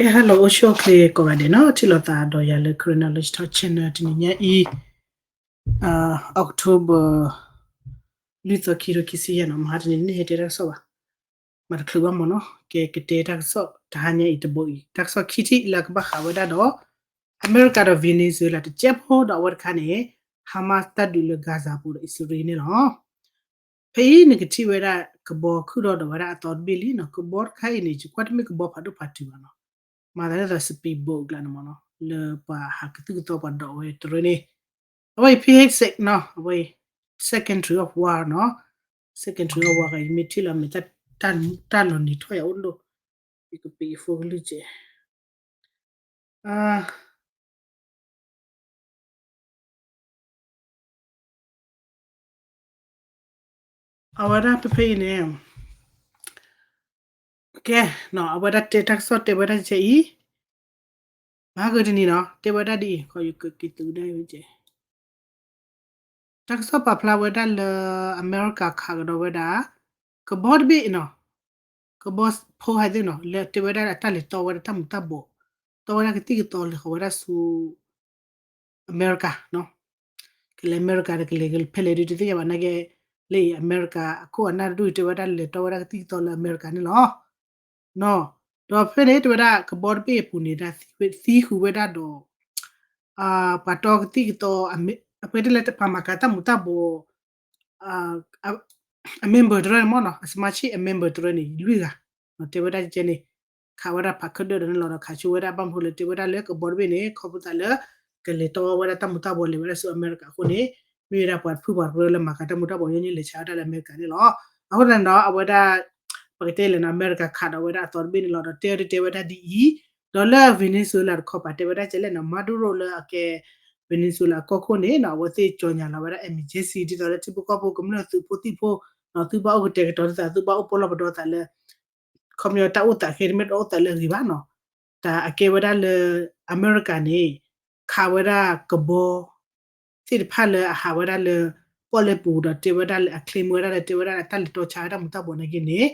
ကဲ hello အိၣ်ဆူၣ်အိၣ်ချ့ကိးဂၤဒဲးနီၤ, ထံၣ်လိာ်သးဒီးယၤလၢ Karen Knowledge Talk Channel တနံၤညါအံၤ October လွံၢ်သီခံကထိခံဆံယဲၢ်နီၤ, မဟါတနံၤန့ၣ် ဟဲတဲတၢ်ကစီၣ်ဘၣ်, မၤတချုးဘၣ်မ့ၢ်နီၤ, ကဲ ကတဲတၢ်ကစီၣ်တဟါညါအံၤတဘိအံၤ တၢ်ကစီၣ်ခံထံၣ်လၢကဘၣ်ဃးဝဲဒၣ်ဒီး အမဲရကၤဒီး Venezuela တကဲဖိဒီး အဝဲတခါန့ၣ် Hamas တၢ်ဒုးလၢ Gaza ပူၤဒီး အံၣ်စရ့လးန့ၣ်လီၤ. ဖဲအံၤနကထံၣ်ဝဲဒၣ်ကဘီခုၣ်ထီၣ်ဒီးဝဲဒၣ်အသီတဘ့ၣ်လံနီၤ, ကဘီတခါအံၤန့ၣ် ယကွၢ်တမ့ၢ်ကဘီဖးဒိၣ်ဖးတုၤဘၣ်နီၤ, မၤသးဒ်သိး speedboat ကျါန့ၣ်မ့ၢ်နီၤ, လၢပှၤဟးကသုၣ်ကသီပှၤဒိးဝဲတရၢန့ၣ်, အဝဲအံၤ ဖဲ နီၤ, အဝဲအံၤ second tree of war နီၤ, second tree of war ကယမ့ၢ်ထံၣ်လီၤမ့ၢ် တၢ်လီၤနံၤထီၣ်ယၤအိၣ်ဒိၣ်, ယကပ့ၤယဖိကလုၢ်ကဲး အဝဲဒၣ်ဖဲဖဲအံၤန့ၣ်, ကဲ, အဝဲဒၣ်တဲတၢ်ကစီၣ်တဲဝဲဒၣ်ကဲအံၤ, မဟါကတနံၤနီၤ တဲဝဲဒၣ်ဒ်အံၤ, ခီယကက့ၤသုးဒၣ်ဝဲကဲ တၢ်ကစီၣ်ပာ်ဖျါဝဲဒၣ်လၢ အမဲရကၤခးကဒီးဝဲဒၣ် ကဘီတဘ့ၣ်နီၤ, ကဘီဖိဟဲသ့ၣ်နီၤ လၢတဲဝဲဒၣ်အတၢ်လဲၤတီဝဲဒၣ်တၢ်မူၤတၢ်ဘှီး, တီဝဲဒၣ်ကသံၣ်ကသီလဲၤဃီၤဝဲဒၣ်ဆူ အမဲရကၤ, ကလဲၤအမဲရကၤဒီးကလဲၤဖဲလဲၣ်ဒုးတသ့ၣ်ညါဘၣ်နာ်က့, လၢအံၤအမဲရကၤအခိၣ်အနၢ်တဒူၣ်အံၤ တဲဝဲဒၣ်လဲၤတီဝဲဒၣ်ကသံၣ်ကသီလၢအမဲရကၤန့ၣ်လီၤ. ဒီးဖဲန့ၣ်တဲဝဲဒၣ်ကဘီတဘ့ၣ်အပူၤန့ၣ် သံဃုာ်ဝဲဒၣ်ဒီး ပှၤတီကသံၣ်ကသီ, အပတဲလၢပှၤမၤကၤတၢ်မူၤတၢ်ဘှီး အ member တရၢန့ၣ်မ့ၢ်နီၤ, အ စမါဆံၣ် အ member တရၢန့ၣ် လွံၢ်ဂၤ, တဲဝဲဒၣ်ကဲန့ၣ် ခးဝဲဒၣ်ဖးခၢၣ်ဒၢၣ်ဒီးန့ၣ်လီၤဒီး ခးဆိဝဲဒၣ်ဘၣ်မနုၤဃိလဲၣ် တဲဝဲဒၣ်လၢကဘီတဘ့ၣ်န့ၣ် ခီဖျိသးလၢ ကလဲၤတီဝဲဒၣ်တၢ်မူၤတၢ်ဘှီးလဲၤဝဲဒၣ်ဆူအမဲရကၤအဃိန့ၣ် မ့ၢ်ဝဲဒၣ်ပှၤတဖုပှၤတရၢလၢမၤကၤတၢ်မူၤတၢ်ဘှီးညီနုၢ်လဲၤဆါဝဲဒၣ်လၢအမဲရကၤန့ၣ်လီၤ. အဃိသတးန့ၣ်ဒီး အဝဲဒၣ် ပကတဲလဲၣ်နီၤ အမဲရကၤခးဒီးဝဲဒၣ်အသီတဘ့ၣ်န့ၣ်လီၤ. ဒီးတဲအီၤဒ်တဲဝဲဒၣ်ဒ်အံၤ, ဒီးလၢ Venezuela တခီပၤတဲဝဲဒၣ်ကဲလဲၣ်နီၤ Maduro လၢအကဲ Venezuela အကီၢ်ခိၣ်န့ၣ်နီၤ အဝဲသ့ၣ်ကၠီၤညါလီၤဝဲဒၣ် emergency ဒ်သိးလၢထံဖိကီၢ်ဖိကမျၢၢ်သုးဖိသံၣ်ဖိ သုဘၣ်အိၣ်ကတဲာ်ကတီၤသး သုဘၣ်အိၣ်ပလီၢ်ပဒီသးလၢ ခီပညီတၢ်အိၣ်သးဃ့တမ့ၢ်တအိၣ်သးလၢအဂ့ၤဘၣ်နီၤ, တၢ်အကဲဝဲဒၣ်လၢ အမဲရကၤန့ၣ် ခးဝဲဒၣ်ကဘီ သ့ၣ်တဖၣ်လၢအဟးဝဲဒၣ်လၢ ပီၣ်လဲၣ်ပူၤဒီးတဲဝဲဒၣ်လၢအ claim ဝဲဒၣ်လၢတဲဝဲဒၣ်လၢတၢ်လဲၤတီဆါဝဲတၢ်မူၤတၢ်ဘှီးနာ်က့န့ၣ်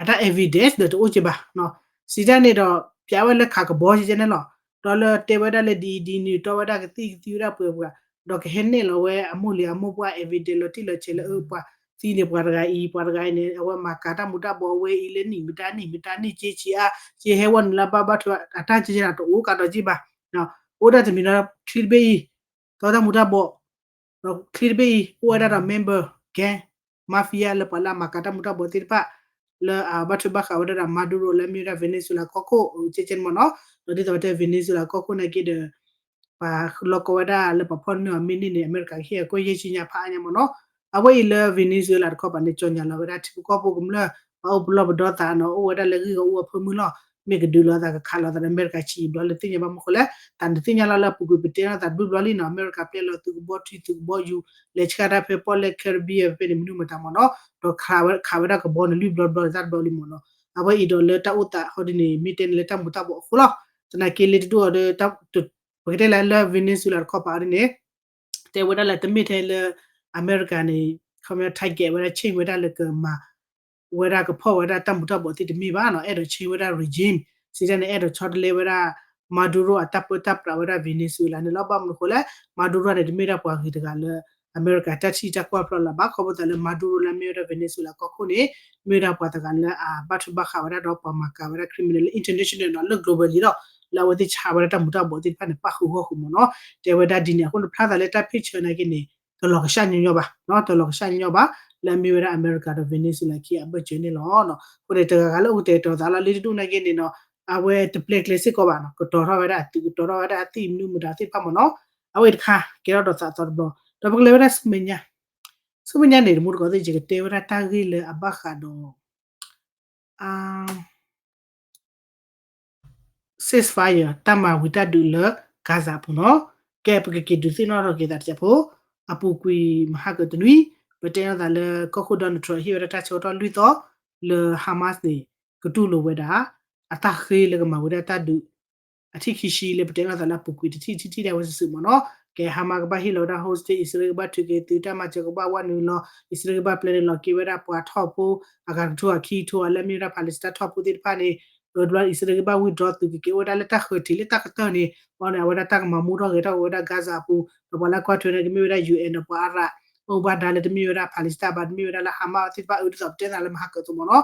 အတၢ် evidence ဒီးတအိၣ်က့ဘၣ်နီၤ, စံးတၢ်န့ၣ်ဒီး ပျးဝဲလၢခးကဘီကဲန့ၣ်လီၤ. ဒီးလၢတဲဝဲဒၣ်လၢဒ်အံၤဒ်နုၤ တီဝဲဒၣ်ကသံၣ်ကသံဝဲဒၣ်ပှဲၤပှဲၤ ဒီးကဟဲနဲၣ်လီၤဝဲအမိၢ်လံၤအမိၢ်ပှၢ် evidence လီၤတံၢ်လီၤဆဲးလၢအပှၤသံန့ၣ်ပှၤတဂၤအံၤ ပှၤတဂၤအံၤန့ၣ် အဝဲမၤကၤတၢ်မူၤတၢ်ဘှီးအဝဲအံၤလၢနံၣ်မတၤနံၣ်မတၤနံၣ်က့ဆံးအါ က့ဟဲဝဲနုာ်လၢဘၣ်ဘၣ်ထွဲအတၢ်ကဲကဲနၤတအိၣ်ကဒီးက့ဘၣ်. အိၣ်ဒၣ်တမံၤနီၤ ချံတဘ့ၣ်အံၤ တီတၢ်မူၤတၢ်ဘှီး ဒီးချံတဘ့ၣ်အံၤ အိၣ်ဝဲဒၣ်ဒီး member gang mafia လၢပှၤလၢအမၤကၤတၢ်မူၤတၢ်ဘှီးသ့ၣ်တဖၣ် လၢအဘၣ်ထွဲဘၣ်ဃးဝဲဒၣ်ဒီး Maduro လၢအမ့ၢ်ဝဲဒၣ် Venezuela ကီၢ်ခိၣ် ကဲကဲန့ၣ်မ့ၢ်နီၤ, ဒီးဒ်သိးပတဲ Venezuela ကီၢ်ခိၣ်နာ်က့ဒီး ပှၤလီၢ်ကီဝဲဒၣ်လၢပှၤဖီၣ်န့ၢ်အီၤမ့ၢ်န့ၢ်န့ၣ် အမဲရကၤကဟ့ၣ်အကီၢ်ယဲၢ်ဆံညါဖးအါညါမ့ၢ်နီၤ, အဝဲအံၤလၢ Venezuela တခီပၤန့ၣ် ကၠီၤညါလီၤဝဲဒၣ်ထံဖိကီၢ်ဖိကမျၢၢ် ပှၤအိၣ်ပလီၢ်ပဒီသးနီၤ အိၣ်ဝဲဒၣ်လၢဂံၢ်ဂီၢ်အူအဖၢမုၢ်လီၤ, မ့ၢ်ကဒုးလိာ်သးကခးလိာ်သးဒီးအမဲရကၤဆံးဘျီလၢသ့ၣ်ညါဘၣ်မနုၤဃိလဲၣ်, တၢ်နသ့ၣ်ညါလီၤလၢအပူၤကွံာ်ပတဲလိာ်သးဘျုးဘျီလံနီၤ အမဲရကၤပျဲလီၤသုးကဘီထံသုးကဘီယူၤ လဲၤဆှၢတၢ်ဖဲပီၣ်လဲၣ် Caribbean ဖဲန့ၣ်မနုၤမတၤမ့ၢ်နီၤ, ဒီးခးဝဲဒၣ်ကဘီန့ၣ်လွံၢ်ဘျီဘျီတၢ်တဘျီလံမ့ၢ်နီၤ, အဝဲအံၤဒီးလၢတၢ်အိၣ်သးဟီဒ်န့ၣ် မ့ၢ်တဲန့ၣ်လၢတၢ်မူၤတၢ်ဘှီးအဃိလီၤ, သနာ်က့လၢတဒူၣ်အီၤဒီး ပကတဲလၢ Venezuela တခီပၤအီၤဒ်န့ၣ် တဲဝဲဒၣ်လၢတမ့ၢ်ထဲလၢ အမဲရကၤန့ၣ် ခီပညီ target ဝဲဒၣ် change ဝဲဒၣ်လၢကမၤ ဝဲဒၣ်ကဖီၣ်ဝဲဒၣ်တၢ်မူၤတၢ်ဘှီးသ့ၣ်တမ့ၢ်ဘၣ်နီၤ, အဲၣ်ဒိး change ဝဲဒၣ် regime စံးတၢ်န့ၣ် အဲၣ်ဒိးဆီတလဲဝဲဒၣ် Maduro အတၢ်ပၢတၢ်ပြးဝဲဒၣ် Venezuela န့ၣ်လီၤ. ဘၣ်မနုၤဃိလဲၣ် Maduro န့ၣ် တမ့ၢ်ဒၣ်ပှၤဂ့ၤတဂၤလၢ အမဲရကၤတၢ်ထံၣ်တၢ်ကွၢ်ဖျါလၢၤဘၣ်, ခီဖျိသးလၢ Maduro လၢအမ့ၢ်ဝဲဒၣ် Venezuela ကီၢ်ခိၣ်န့ၣ် မ့ၢ်ဝဲဒၣ်ပှၤတဂၤလၢအဘၣ်ထွဲဘၣ်ဃးဝဲဒၣ်ဒီးပှၤမၤကၤဝဲဒၣ် criminal လၢ international နီၤ လၢ globally လီၤ, လၢအဝဲသ့ၣ်ဆါဝဲဒၣ်တၢ်မူၤတၢ်ဘှီးသ့ၣ်တဖၣ်န့ၣ် ပၣ်ဃုာ်ဂီၢ်ဃုာ်မ့ၢ်နီၤ, တဲဝဲဒၣ်ဒ်န့ၣ်အဃိန့ၣ် ဖျါသးလၢတၢ် picture နာ်က့န့ၣ် တလီၤကဆှၣ်ညီညီဘၣ်, တလီၤကဆှၣ်ညီညီဘၣ် လၢအမ့ၢ်ဝဲဒၣ်အမဲရကၤဒီး Venezuela ခံအဘၢၣ်စၢၤန့ၣ်လီၤ. အဃိန့ၣ် တဂၤဂၤလၢအိၣ်ကတဲာ်ကတီၤသးလီၤ လၢတဒူၣ်နာ်က့န့ၣ်နီၤ, အဝဲတပျဲကျဲစ့ၢ်ကီးဘၣ်နီၤ, ကတီၤထီၣ်ဝဲဒၣ်အသုး ကတီၤထီၣ်ဝဲဒၣ်အသံၣ်မနုၤမတၤသ့ၣ်တဖၣ်မ့ၢ်နီၤ, အဝဲအံၤတခါ ကဲထီၣ်ဒီးသးသီတဘျီ, ဒီးပကလဲၤဝဲဒၣ်ဆူမဲာ်ညါ, ဆူမဲာ်ညါန့ၣ် တမူတကိးသ့ၣ် ယကတဲဝဲဒၣ်တၢ်ဂ့ၢ်လၢအဘၣ်ဃးဒီး ceasefire တၢ်မၤဝံၤတၢ်ဒုးလၢ Gaza အပူၤနီၤ, ကဲ ပကက့ၤဒုးသ့ၣ်နီၣ်ထီၣ်က့ၤသးတစဲးဖိ, အပူၤကွံာ်မဟါကတနွံ ပတဲနီၣ်သးလၢ ကီၢ်ခိၣ် Donald Trump ဟ့ၣ်ဝဲဒၣ်တၢ်ဆၢကတီၢ်လွံၢ်သီ လၢ Hamas န့ၣ် ကတူၢ်လိာ်ဝဲဒၣ် အတၢ်ဃ့လၢကမၤဝံၤဒၣ်တၢ်ဒုး အထံၣ်ခံဆံလၢပတဲနီၣ်သးလၢအပူၤကွံာ်တထံၣ် ထံၣ်ထံၣ်ဒၣ်ဝဲစုာ်စုာ်မ့ၢ်နီၤ, ကဲ Hamas ကဘၣ်ဟ့ၣ်လီၤဝဲဒၣ် hostage အံၣ်စရ့လးကဘၣ်ထုးက့ၤသုး တၢ်မၤစၢၤကဘၣ်ဝဲနုာ်လီၤ အံၣ်စရ့လးကဘၣ်ပျဲနုာ်လီၤက့ၤဝဲဒၣ်ပှၤထီၣ်ဖိ အဂၤကထိအခံကထိ လၢအမ့ၢ်ဝဲဒၣ် Palestine ထီၣ်ဖိသ့ၣ်တဖၣ်န့ၣ် ဒီးတဘျီအံၣ်စရ့လးကဘၣ် withdraw သုးကက့ၤအိၣ်ဝဲဒၣ်လၢတၢ်ဃၢၤထံးလၢတၢ်ကတၢၢ်န့ၣ် ဘီန့ၣ် အဝဲဒၣ်တၢ်ကမၤမူထီၣ်ဂဲၤထီၣ်ဝဲဒၣ် Gaza အပူၤ ဒီးပှၤလၢကွၢ်ထွဲန့ၣ် ကမ့ၢ်ဝဲဒၣ် ယူၣ်အဲၣ် ဒီးပှၤအါရၣ် အိၣ်ဘၣ်ဒါလၢတမ့ၢ်ဝဲဒၣ် Palestine ဘၣ် တမ့ၢ်ဝဲဒၣ်လၢ Hamas သ့ၣ်တဖၣ်အၢဒ်သိးပတဲသးလၢမဟါကၢသိးမ့ၢ်နီၤ.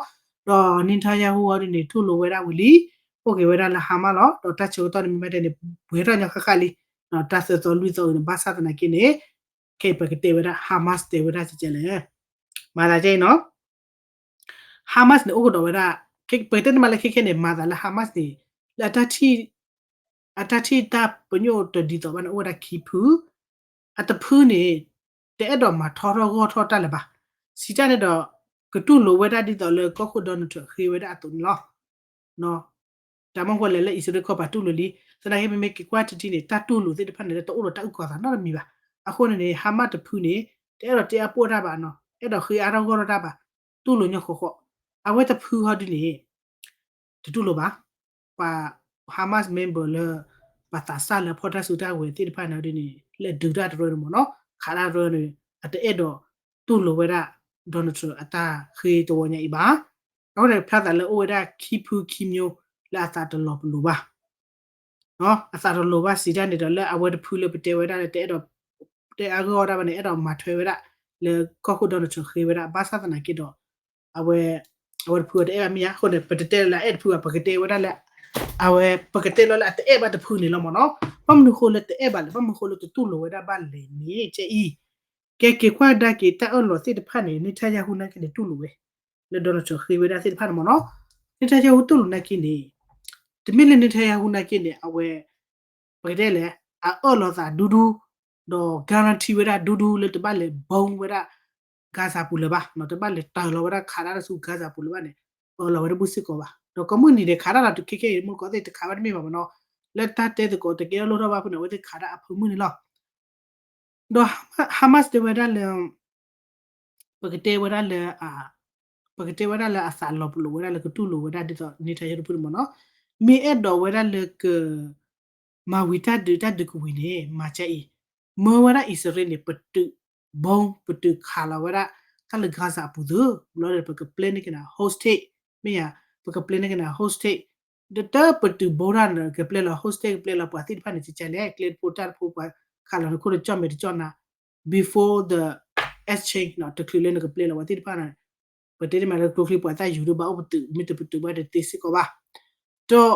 ဒီး Netanyahu အီၤဒ်န့ၣ် တူၢ်လိာ်ဝဲဒၣ်ဝံၤလံ အိၣ်က့ၤဝဲဒၣ်လၢ Hamas လီၤ. ဒီးတၢ်ဆၢကတီၢ်န့ၣ်မ့ၢ်မ့ၢ်တဲန့ၣ် ပှဲၤထီၣ်ညီဃၣ်ဃၣ်လံ တၢ်သၢသီလွံၢ်သီအံၤန့ၣ် ဘၣ်ဆၣ်သနာ်က့န့ၣ် ခဲအံၤပကတဲဝဲဒၣ် Hamas တဲဝဲဒၣ်ကဲကဲလဲၣ် မၤသးကဲအံၤနီၤ Hamas န့ၣ် အိၣ်ကဒီးဝဲဒၣ် ပတဲတမံၤလၢခဲခဲန့ၣ် မၤသးလၢ Hamas န့ၣ် လၢ အတၢ်ထံၣ်တၢ်ပညိၣ်တဒ်သိးဘၣ်န့ၣ် အိၣ်ဝဲဒၣ်ခံဖု အတဖုန့ၣ် တအဲၣ်ဒိးမၤထီထီၣ်ဂီၢ်ထီၣ်တၢ်လၢၤဘၣ်. စံးတၢ်န့ၣ်ဒီး ကတူၢ်လိာ်ဝဲဒၣ်ဒ်သိးလၢကီၢ်ခိၣ် Donald Trump ဃ့ဝဲဒၣ်အသိးန့ၣ်လီၤ. တၢ်မ့ၢ်ပှၤလဲၤလၢအံၣ်စရ့လးကီၢ်ပၤတူၢ်လိာ်လံ. သနာ်က့မ့မ့ၢ်က့ၤကွၢ်ထံထံန့ၣ် တၢ်တူၢ်လိာ်သ့ၣ်တဖၣ်န့ၣ် လၢတအိၣ်ဒီးတၢ်အုၣ်ကီၤသးနီတမံၤဘၣ်. အဃိန့ၣ်န့ၣ် Hamas တဖုန့ၣ် တအဲၣ်ဒိးတဲအါပှီၢ်တၢ်ဘၣ်နီၤ, အဲၣ်ဒိးဃ့အါထီၣ်ဂီၢ်ထီၣ်တၢ်ဘၣ်, တူၢ်လိာ်ညီဃီဃီ. အဝဲတဖုဟီဒုန့ၣ် တတူၢ်လိာ်ဘၣ်. ပှၤ Hamas member လၢ ပှၤသးစၢ်လၢအဖီၣ်တၢ်စုတၢ်ဝဲၤသ့ၣ်တဖၣ်န့ၣ်ဒ်န့ၣ် လၢဒုးတၢ်တရၢန့ၣ်မ့ၢ်နီၤ, ခးတၢ်တရၢန့ၣ် အတအဲၣ်ဒိးတူၢ်လိာ်ဝဲဒၣ် Donald Trump အတၢ်ဃ့တဝီညါအံၤဘၣ်. အဃိန့ၣ် ဖျါသးလၢအိၣ်ဝဲဒၣ်ခံဖုခံမျိုး လၢအသးတလီၤပလိာ်ဘၣ် အသးတလီၤဘၣ်စံးတၢ်န့ၣ်ဒီး လၢအဝဲတဖုလၢပတဲဝဲဒၣ်လၢတအဲၣ်ဒိး တဲအါဂီၢ်အီၣ်တၢ်ဘၣ်န့ၣ် အဲၣ်ဒိးမၤထွဲဝဲဒၣ် လၢကီၢ်ခိၣ် Donald Trump ဃ့ဝဲဒၣ် ဘၣ်ဆၣ်သနာ်က့ဒီး အဝဲ အဝဲတဖုအီၤတအဲၣ်ဘၣ်မ့ၢ်ဧါ. အဃိန့ၣ် ပတတဲလၢအအဲၣ်တဖုဘၣ်, ပကတဲဝဲဒၣ်လၢ အဝဲ ပကတဲလီၤလၢအတအဲၣ်ဘၣ်တဖုန့ၣ်လီၤမ့ၢ်နီၤ. ဘၣ်မနုၤဃိလၢတအဲၣ်ဘၣ်လဲၣ်, ဘၣ်မနုၤဃိလၢတတူၢ်လိာ်ဝဲဒၣ်ဘၣ်လဲၣ်န့ၣ် ကဲအံၤ ကဲက့ၤကွၢ်ကဒါက့ၤတၢ်အၢၣ်လီၤသ့ၣ်တဖၣ်န့ၣ် Netanyahu နာ်က့န့ၣ်တူၢ်လိာ်ဝဲ လၢ Donald Trump ဃ့ဝဲဒၣ်သ့ၣ်တဖၣ်န့ၣ်မ့ၢ်နီၤ. Netanyahu တူၢ်လိာ်နာ်က့န့ၣ် တမ့ၢ်လၢ Netanyahu နာ်က့န့ၣ် အဝဲ ပကတဲလဲၣ် အအၢၣ်လီၤသးဒူဒူ ဒီး guarantee ဝဲဒၣ်ဒူဒူလၢတဘၣ်လဲၤ bomb ဝဲဒၣ် Gaza ပူၤလၢၤဘၣ်, တဘၣ်လဲၤတၢၤလီၤဝဲဒၣ်ခးတၢ်လၢဆူ Gaza ပူၤလၢၤဘၣ်န့ၣ် အၢၣ်လီၤဝဲတဘူၣ်စ့ၢ်ကီးဘၣ်. ဒီးကိးမုၢ်နံၤဒဲးခးတၢ်လီၤတုၤခဲခဲအံၤ မုၢ်ကီးသ့ၣ်တခးဘၣ်တမ့ၢ်ဘၣ်မ့ၢ်နီၤ, လၢတၢ်တဲသကိးတကဲထီၣ်လိၣ်ထီၣ်ဘၣ်ဖဲန့ၣ် အဝဲသ့ၣ်ခးတၢ်အဖၢမုၢ်န့ၣ်လီၤ. ဒီး Hamas တဲဝဲဒၣ်လၢ ပကတဲဝဲဒၣ်လၢ ပကတဲဝဲဒၣ်လၢအသးလီၤပလိာ်ဝဲဒၣ်လၢကတူၢ်လိာ်ဝဲဒၣ်ဒ်သိး Netanyahu တဖုန့ၣ်မ့ၢ်နီၤ, မ့ၢ်အဲၣ်ဒိးဝဲဒၣ်လၢက မၤဝံၤတၢ်ဒုးတၢ်ဒုးကဝံၤန့ၣ် မၤကဲအံၤ, မၢဝဲဒၣ်အံၣ်စရ့လးန့ၣ် ပတုာ် bomb ပတုာ်ခးလီၤဝဲဒၣ် တၢ်လၢ Gaza အပူၤသု, ဘျီဒီးပကပျဲန့ၢ်က့ၤနၤ hostage မ့ၢ်ဧါ, ပကပျဲန့ၢ်က့ၤနၤ hostage ဒီးတၢ်ပတုာ် bomb တၢ်န့ၣ် ကပျဲလီၤ hostage ကပျဲလီၤပှၤသ့ၣ်တဖၣ်န့ၣ် ကကလဲၣ် ကျဲတဖိတၢ်တဖိ ပှၤခးလီၤနခိၣ်တကၠီၣ်မဲာ်တကၠီၣ်နၤ before the exchange နီၤ, တချုးလၢနကပျဲလီၤပှၤသ့ၣ်တဖၣ်န့ၣ် ပတဲတမံၤလၢကျိချံ ပှၤသၣ်ယူၤဒိၣ်ဘၣ်အိၣ်ပတုာ် မ့ၢ်တပတုာ်ဘၣ်တသ့စ့ၢ်ကီးဘၣ်. ဒီး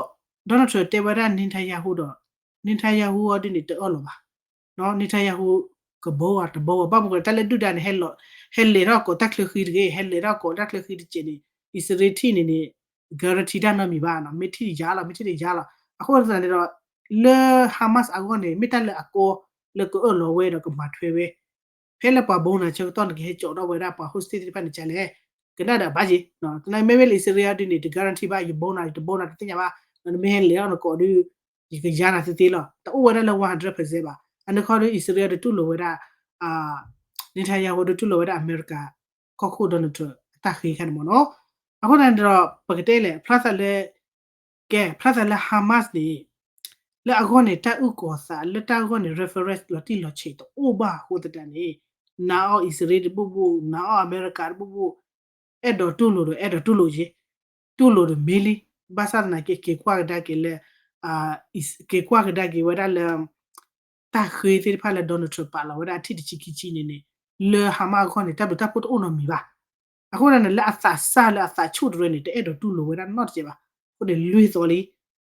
Donald Trump တဲဝဲဒၣ် Netanyahu ဒီး Netanyahu အီၤဒ်န့ၣ် တအၢၣ်လီၤဘၣ်. Netanyahu ကဘီဝဲတဘီဝဲ ဘၣ်မနုၤဃိ တၢ်လၢဒုၣ်ဒါန့ၣ် ဟဲလဲၤထီၣ်ကိးတၢ်ချၢဃံတဂ့ၤ, ဟဲလဲၤထီၣ်ကိးတၢ်ချၢဃံတစဲးန့ၣ် အံၣ်စရ့လးထံၣ်န့ၣ်န့ၣ် guarantee တၢ်နီတမံၤဘၣ်နီၤ, မ့ၢ်ထံၣ်ယါလီၤ မ့ၢ်ထံၣ်တယါလီၤ. အဃိသတးန့ၣ်ဒီး လၢ Hamas အဂီၢ်န့ၣ် မ့ၢ်တၢ်လၢအကီလၢကအၢၣ်လီၤဝဲဒီးကမၤထွဲဝဲ ဖဲလၢပှၤ bomb နၤဆၢကတီၢ်န့ၣ် ကဟဲကၠီးထီၣ်ဝဲဒၣ်ပှၤ hostage သ့ၣ်တဖၣ်န့ၣ်ကလဲၣ်, ကနၣ်ဒီးဘၣ်ယံၤ, တနာ်မ့မ့ၢ်လၢအံၣ်စရ့လးဒ်န့ၣ် တ guarantee ဘၣ် ယ bomb နၤ ယတ bomb နၤတသ့ၣ်ညါဘၣ်, နမ့ၢ်ဟဲလဲၤထီၣ်နကိးဒီး ယကယါနၤသ့သ့လီၤ. တအိၣ်ဝဲဒၣ်လၢ one hundred percent ဘၣ်. အနီၢ်ကီၢ်ဒီး အံၣ်စရ့လးတတူၢ်လိာ်ဝဲဒၣ် Netanyahu တတူၢ်လိာ်ဝဲဒၣ်အမဲရကၤ ကီၢ်ခိၣ် Donald Trump အတၢ်ဃ့ခါန့ၣ်မ့ၢ်နီၤ. အဃိသတးန့ၣ်ဒီး ပကတဲလဲၣ် ဖျါသးလၢ ကဲ ဖျါသးလၢ Hamas န့ၣ် လၢအဂီၢ်န့ၣ် တၢ်အုၣ်ကီၤသး လၢတၢ်အဂီၢ်န့ၣ် reference လီၤတံၢ်လီၤဆဲးတအိၣ်ဘၣ်အဃိသတးန့ၣ် နာ်အီၤအံၣ်စရ့လးတဘူၣ်ဘူၣ် နာ်အီၤအမဲရကၤတဘူၣ်ဘူၣ် အဲၣ်ဒိးတူၢ်လိာ်ဒီး အဲၣ်ဒိးတူၢ်လိာ်က့ၤ တူၢ်လိာ်ဒီးမ့ၢ်လံ. ဘၣ်ဆၣ်သနာ်က့ က့ၤကွၢ်ကဒါက့ၤလၢ က့ၤကွၢ်ကဒါက့ၤဝဲဒၣ်လၢ တၢ်ဃ့သ့ၣ်တဖၣ်လၢ Donald Trump ပာ်လီၤဝဲဒၣ်အထံၣ်တဆံခံဆံန့ၣ်န့ၣ် လၢ Hamas အဂီၢ်န့ၣ် တၢ်ဘျုးတၢ်ဖှိၣ်တအိၣ်နီတမံၤဘၣ်. အဃိသတးန့ၣ် လၢအသးစၢ်လၢအသးဆူၣ်တရၢန့ၣ် တအဲၣ်ဒိးတူၢ်လိာ်ဝဲဒၣ်နီတစဲးဘၣ်. အဃိန့ၣ်လွံၢ်သီ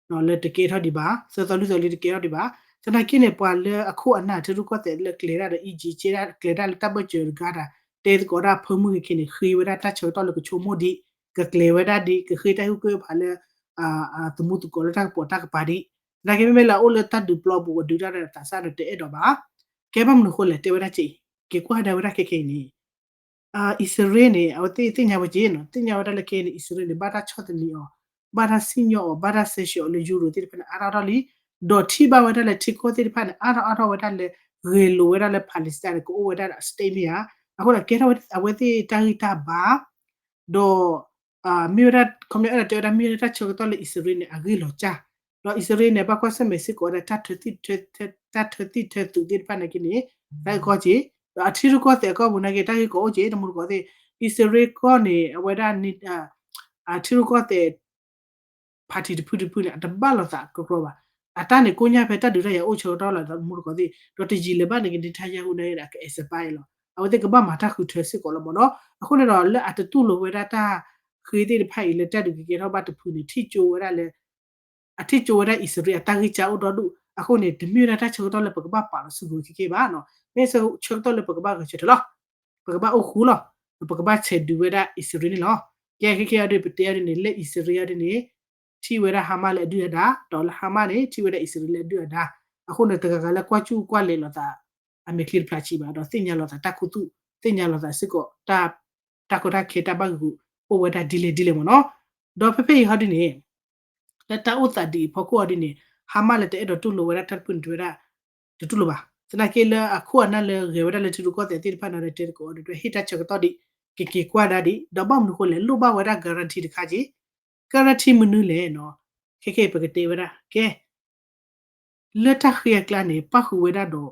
လံ လၢတကဲထီၣ်ဒံးဘၣ် သၢသီလွံၢ်သီလံတကဲထီၣ်ဒံးဘၣ်. သနာ်က့န့ၣ် ပှၤလၢအခိၣ်အနၢ်ထံရူၢ်ကီၢ်သဲးလၢကျဲၤတၢ်ဒီး Egypt ကဲဒၣ်ကျဲၤတၢ်လၢတၢ်ဘၢၣ်စၢၤတဂၤတၢ် တဲသကိးဒၣ်ဖၢမုၢ်က့ၤက့ၤန့ၣ် ဃ့ဝဲဒၣ်တၢ်ဆၢကတီၢ်လၢကဆိကမိၣ်ဒံး ကကျဲၤဝဲဒၣ်ဒံး ကဃ့တၢ်ဟ့ၣ်ကူၣ်ဟ့ၣ်ဖးလၢ သမူသကိးလၢတၢ်ကပိာ်တၢ်ကပၤဒံး. သနာ်က့မ့မ့ၢ်လၢအအိၣ်လၢတၢ်ဒုးပျီပူၤ အဒုးတၢ်ဒီးသးစၢ်န့ၣ် တအဲၣ်ဒိးဘၣ်. ကဲဘၣ်မနုၤဃိလဲၣ် တဲဝဲဒၣ်က့ၤ က့ၤကွၢ်ကဒါဝဲဒၣ်ခဲခဲအံၤန့ၣ် အံၣ်စရ့လးန့ၣ် အဝဲသ့ၣ်သ့ၣ်ညါဝဲက့ၤနီၤ သ့ၣ်ညါဝဲဒၣ်လၢခဲအံၤန့ၣ် အံၣ်စရ့လးန့ၣ် ဘၣ်တၢ်ဆီၣ်သနံးအီၤ ဘၣ်တၢ်စံၣ်ညီၣ်အီၤ ဘၣ်တၢ် sanction အီၤလၢ Europe သ့ၣ်တဖၣ်န့ၣ် အါထီၣ်အါထီၣ်လံ. ဒီးထံၣ်ဘၣ်ဝဲဒၣ်လၢထံကီၢ်သ့ၣ်တဖၣ်န့ၣ် အါထီၣ်အါထီၣ်ဝဲဒၣ်လၢ ဂဲၤလိာ်ဝဲဒၣ်လၢ Palestine န့ၣ် ကအိၣ်ဝဲဒၣ်ဒီး state မ့ၢ်ဧါ. အဃိဒီး ကဲထီၣ်ဝဲအဝဲသ့ၣ်တၢ်ဂံၢ်တၢ်ဘါ ဒီး မ့ၢ်ဝဲဒၣ် ခီပညီအဲၣ်ဒိးတဲဝဲဒၣ် မ့ၢ်ဝဲဒၣ်တၢ်ဆၢကတီၢ်လၢအံၣ်စရ့လးန့ၣ် အဂ့ၢ်လီၤစၢ်, ဒီးအံၣ်စရ့လးန့ၣ် ဘၣ်ကွၢ်ဆၢၣ်မဲာ်စ့ၢ်ကီးဝဲဒၣ် တၢ်ထၢသံၣ်ထၢသုးသ့ၣ်တဖၣ်နာ်က့န့ၣ် တၢ်ဂ့ၢ်ကီက့ၤ, ဒီးအထံရူၢ်ကီၢ်သဲးအကီၢ်ပူၤနာ်က့ တၢ်ဂ့ၢ်ကီအိၣ်က့ၤ တမူတကိးသ့ၣ်, အံၣ်စရ့လးကီၢ်န့ၣ် အဝဲဒၣ် အထံရူၢ်ကီၢ်သဲး party တဖုတဖုန့ၣ် အတဘၣ်လိာ်သးကီကီဘၣ်. အတၢ်န့ၣ်ကိညၢ်ဖဲတၢ်ဒုးတၢ်ယၤအိၣ်ဆၢကတီၢ်လီၤ မူတကိးသ့ၣ် ဒီးတယံာ်လၢၤဘၣ်န့ၣ်က့ Netanyahu န့ၣ်ဒီးအက expire လီၤ. အဝဲသ့ၣ်ကဘၣ်မၤတၢ်ဃုထၢစ့ၢ်ကီးလီၤမ့ၢ်နီၤ. အဃိန့ၣ်ဒီးလၢအတတူၢ်လိာ်ဝဲဒၣ်တၢ်ဃ့သ့ၣ်တဖၣ်အံၤလၢတၢ်ဒုးကကဲထီၣ်ဘၣ်တဖုန့ၣ် ထံၣ်ကၠိဝဲဒၣ်လၢ အထံၣ်ကၠိဝဲဒၣ်အံၣ်စရ့လးအတၢ်ဂံၢ်စၢ်အိၣ်ဒီဒူၣ်. အဃိန့ၣ် တမ့ၢ်ဝဲဒၣ်တၢ်ဆၢကတီၢ်လၢပကဘၣ်ပာ်လီၤစုကဝဲၤခဲကဲဘၣ်နီၤ. မ့ၢ်ဆၢကတီၢ်လၢပကဘၣ်ဂဲၤဆၢထၢၣ်လီၤ. ပကဘၣ်အိၣ်ဃူလီၤ. ပကဘၣ်ဆဲးဒုးဝဲဒၣ်အံၣ်စရ့လးန့ၣ်လီၤ. ကဲခဲကဲအံၤဒီး ပတဲအီၤဒ်န့ၣ် လၢအံၣ်စရ့လးအီၤဒ်န့ၣ် ထံၣ်ဝဲဒၣ် Hamas လၢအဒုၣ်အဒါ ဒီးလၢ Hamas န့ၣ် ထံၣ်ဝဲဒၣ်အံၣ်စရ့လးလၢအဒုၣ်အဒါ. အဃိန့ၣ် တဂၤဂၤလၢကွၢ်ကူၣ်ကွၢ်လဲၤလိာ်သး အမဲာ်ချံတဖျးဆံးဘၣ် ဒီးသ့ၣ်ညါလိာ်သးတၢ်ခူသူၣ် သ့ၣ်ညါလိာ်သးစ့ၢ်ကီး တၢ်ကီတၢ်ခဲတၢ်ဘၣ်ဂုာ်အိၣ်ဝဲဒၣ်ဒ်လဲၣ်ဒ်လဲၣ်မ့ၢ်နီၤ. ဒီးဖဲဖဲအံၤဟီဒ်န့ၣ် လၢတၢ်အိၣ်သးဒ်အံၤအဖီခိၣ်အီၤဒ်န့ၣ် Hamas လၢတအဲၣ်ဒိးတူၢ်လိာ်ဝဲဒၣ်တၢ်တဖုန့ၣ် တဲဝဲဒၣ် တတူၢ်လိာ်ဘၣ်. သနာ်က့လၢအခိၣ်အနၢ်လၢဂဲၤဝဲဒၣ်လၢထံရူၢ်ကီၢ်သဲးသ့ၣ်တဖၣ်န့ၣ်ဒီး တဲသကိးအီၤဒီး ဟ့ၣ်တၢ်ဆၢကတီၢ်ဒံး ကက့ၤကွၢ်ဒၣ်ဒံး ဒီးဘၣ်မနုၤအဃိလဲၣ် လိၣ်ဘၣ်ဝဲဒၣ် guarantee တခါက့ guarantee မနုၤလဲၣ်နီၤ. ခဲခဲအံၤပကတဲဝဲဒၣ် ကဲ လၢတၢ်ဃ့အကျါန့ၣ် ပၣ်ဃုာ်ဝဲဒၣ်ဒီး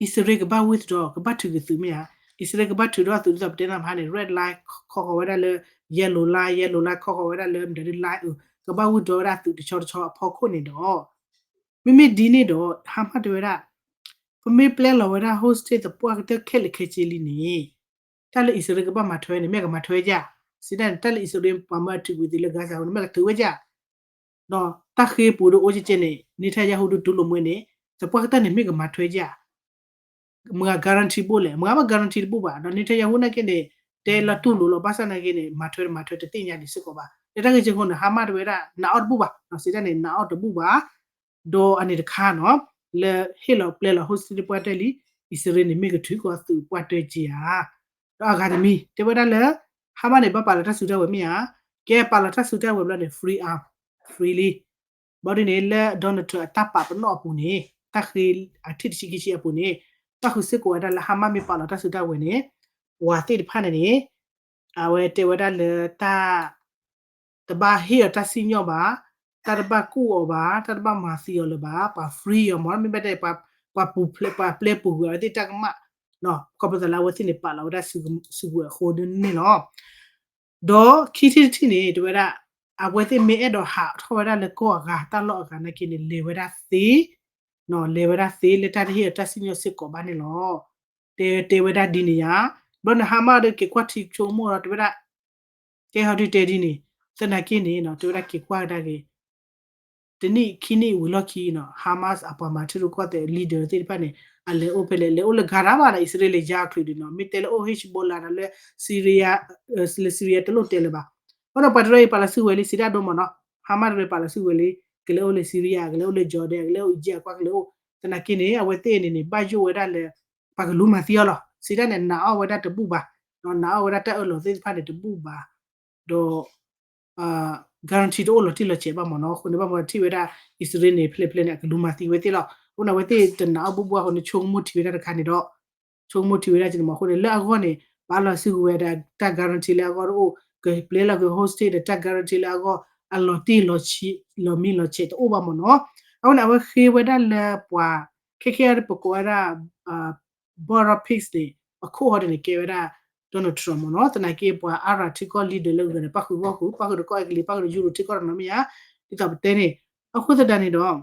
အံၣ်စရ့လးကဘၣ် withdraw ကဘၣ်ထုးက့ၤသုးမ့ၢ်ဧါ. အံၣ်စရ့လးကဘၣ်ထုးထီၣ်အသုး ဒ်သိးပတဲတၢ်မဟါန့ၣ် red line ခီဃီၤဝဲဒၣ်လၢ yellow line, yellow line ခီဃီၤဝဲဒၣ်လၢ မတၤဒ် line အၢ ကဘၣ် withdraw ဝဲဒၣ်သုးတဆီတဆီအဖီခိၣ်န့ၣ်ဒီး မ့မ့ၢ်ဒ်န့ၣ်ဒီး Hamas တဲဝဲဒၣ် ပမ့ၢ်ပျဲလီၤဝဲဒၣ် hostage သပှၢ်ကတၢၢ်ခဲလၢာ်ခဲဆ့လံန့ၣ် တၢ်လၢအံၣ်စရ့လးကဘၣ်မၤထွဲန့ၣ် မ့ၢ်ကမၤထွဲယါ. စံးဒ်န့ၣ် တၢ်လၢအံၣ်စရ့လးပှၤမၢအထုးကွံာ်သုးလၢ Gaza အဃိန့ၣ် မ့ၢ်ကထုးဝဲယါ ဒီးတၢ်ဃ့ပူၤဒီးအိၣ်ကဲကဲန့ၣ် Netanyahu ဒုးတူၢ်လိာ်မ့ၢ်န့ၣ် သပှၢ်ကတၢၢ်န့ၣ် မ့ၢ်ကမၤထွဲယါ မၤ guarantee ဘိလဲၣ်, မၤဘၣ် guarantee တဘိဘၣ်. ဒီး Netanyahu နာ်က့န့ၣ် တဲလီၤတူၢ်လိာ်လီၤ ဘၣ်ဆၣ်နာ်က့န့ၣ် မၤထွဲတမၤထွဲတသ့ၣ်ညါဒံးစ့ၢ်ကီးဘၣ်. လၢတၢ်ဂ့ၢ်ကဲအဃိန့ၣ် Hamas တဝဲဒၣ် နာ်အီၣ်တဘူၣ်ဘၣ်, စံးဒ်န့ၣ် နာ်အီၣ်တဘူၣ်ဘၣ်. ဒီးအန့ၣ်တခါနီၤ လၢဟ့ၣ်လီၤပျဲလီၤ hostage ပှၢ်တၢၢ်လံ, အံၣ်စရ့လးန့ၣ် မ့ၢ်ကထုးက့ၤအီၤသုးပှၢ်တၢၢ်က့ဧါ. ဒီးအဂၤတမံၤ တဲဝ�ဒၣ်လၢ Hamas န့ၣ် ဘၣ်ပာ်လီၤတၢ်စုတၢ်ဝဲၤမ့ၢ်ဧါ. ကဲပာ်လီၤတၢ်စုတၢ်ဝဲၤဘျီန့ၣ် free arm, free လံ. ဘၣ်ဒ်န့ၣ် လၢ Donald Trump အတၢ်ပာ်ပနီၣ်အပူၤန့ၣ် တၢ်ဃ့အထံၣ်တဆံခံဆံအပူၤန့ၣ် တၢ်ဃုစ့ၢ်ကီးဝဲဒၣ်လၢ Hamas မ့ၢ်ပာ်လီၤတၢ်စုတၢ်ဝဲၤန့ၣ် ပှၤသ့ၣ်တဖၣ်န့ၣ်န့ၣ် အဝဲတဲဝဲဒၣ်လၢတၢ် တဘၣ်ဟ့ၣ်အီၤတၢ်စံၣ်ညီၣ်ဘၣ်, တၢ်တဘၣ်ကူၣ်အီၤဘၣ်, တၢ်တဘၣ်မၤသံအီၤလၢၤဘၣ်, ပှၤ free အီၤမ့ၢ် မ့ၢ်ဘၣ်တဲ ပှၤပူၤဖျဲး ပှၤပျဲပူၤကွံာ်အဝဲသ့ၣ်တၢ်ကမၣ်, ခီဖျိသးလၢအဝဲသ့ၣ်န့ၣ် ပာ်လီၤဝဲဒၣ်စုကဝဲၤအဃိန့ၣ်လီၤ. ဒီးခံထံၣ်တထံၣ်န့ၣ် တဲဝဲဒၣ် အဝဲသ့ၣ်မ့ၢ်အဲၣ်ဒိးဟးထီၣ်ဝဲဒၣ်လၢကီၢ်အဂၤ တၢ်လီၢ်အဂၤနာ်က့န့ၣ် လဲၤဝဲဒၣ်သ့ လဲၤဝဲဒၣ်သ့လၢတၢ်တဟ့ၣ်အီၤတၢ်စံၣ်ညီၣ်စ့ၢ်ကီးဘၣ်န့ၣ်လီၤ. တဲ တဲဝဲဒၣ်ဒ်န့ၣ်ယါ. ဘျီန့ၣ် Hamas ဒီးက့ၤကွၢ်ထံဆိကမိၣ်ဒီး တဲဝဲဒၣ် ကဲဟီဒုတဲဒ်န့ၣ် သနာ်က့န့ၣ် တဲဝဲဒၣ်က့ၤကွၢ်ကဒါက့ၤ တနံၣ်ခံနံၣ်ဝံၤလီၢ်ခံနီၤ Hamas အပှၤမၤထံရူၢ်ကီၢ်သဲး leader သ့ၣ်တဖၣ်န့ၣ် အလဲၤအိၣ်ဖဲလဲၣ် လဲၤအိၣ်လၢ Gaza ဘၣ်ဒီး အံၣ်စရ့လးယါအချုးဒံးနီၤ မ့ၢ်တဲလၢအိၣ် Hezbollah ဒီးလၢ Syria လၢ Syria တလိၣ်တဲလၢၤဘၣ်. အဃိဒီးပှၤတရၢအံၤပာ်လီၤစုကဝဲၤလံ စံးဒၣ်ဒိမ့ၢ်နီၤ Hamas တရၢပာ်လီၤစုကဝဲၤလံ ကလဲၤအိၣ်လၢ Syria ကလဲၤအိၣ်လၢ Jordan ကလဲၤအိၣ် Egypt အကွၢ်ကလဲၤအိၣ် သနာ်က့န့ၣ် အဝဲသ့ၣ်န့ၣ်န့ၣ် ဘၣ်ယိၣ်ဝဲဒၣ်လၢ ပှၤကလူၤမၤသံအီၤလီၤ. စံးဒၣ်န့ၣ် နာ်အီၣ်ဝဲဒၣ်တဘူၣ်ဘၣ်, နာ်အီၣ်ဝဲဒၣ်တၢ်အၢၣ်လီၤသ့ၣ်တဖၣ်န့ၣ်တဘူၣ်ဘၣ်, ဒီး guarantee တအိၣ်လီၤတံၢ်လီၤဆဲးဘၣ်မ့ၢ်နီၤ. အဃိန့ၣ် ဘၣ်မနုၤထံၣ်ဝဲဒၣ် အံၣ်စရ့လးန့ၣ် ဖျဲးဖျဲးန့ၣ် အကလူၤမၤသံဝဲသ့ၣ်လီၤ. အဃိန့ၣ်အဝဲသ့ၣ်တနာ်အီၣ်ဘူၣ်ဘၣ်အဃိန့ၣ် ဆိကမိၣ်ထံဝဲဒၣ်တခါန့ၣ်ဒီး ဆိကမိၣ်ထံဝဲဒၣ်က့န့ၣ်မ့ၢ်အဃိန့ၣ် လၢအဂီၢ်န့ၣ် ပာ်လီၤစုကဝဲၤဒီးတၢ် guarantee လၢအဂီၢ်တအိၣ်, ကပျဲလီၤက့ၤ hostage ဒီးတၢ် guarantee လၢအဂီၢ် အလီၤတံၢ်လီၤဆဲး လီၤမံလီၤဆဲးတအိၣ်ဘၣ်မ့ၢ်နီၤ. အဃိန့ၣ် အဝဲဃ့ဝဲဒၣ်လၢပှၤ ခဲခဲအံၤပကိးဝဲဒၣ် Border Peace န့ၣ် အခိၣ်ဟီဒ်န့ၣ် ကဲဝဲဒၣ် Donald Trump မ့ၢ်နီၤ. သနာ်က့ ပှၤအါရၤထံကီၢ် leader လၢအဂၤန့ၣ် ပၣ်ဃုာ်ဂီၢ်ဃုာ် ပၣ်ဃုာ်ဒီးကီၢ်အဲကလံး ပၣ်ဃုာ်ဒီးယူရိၤထံကီၢ်တနီၤမ့ၢ်ဧါ, ဒ်သိးပတဲန့ၣ်, အဃိသတးန့ၣ်ဒီး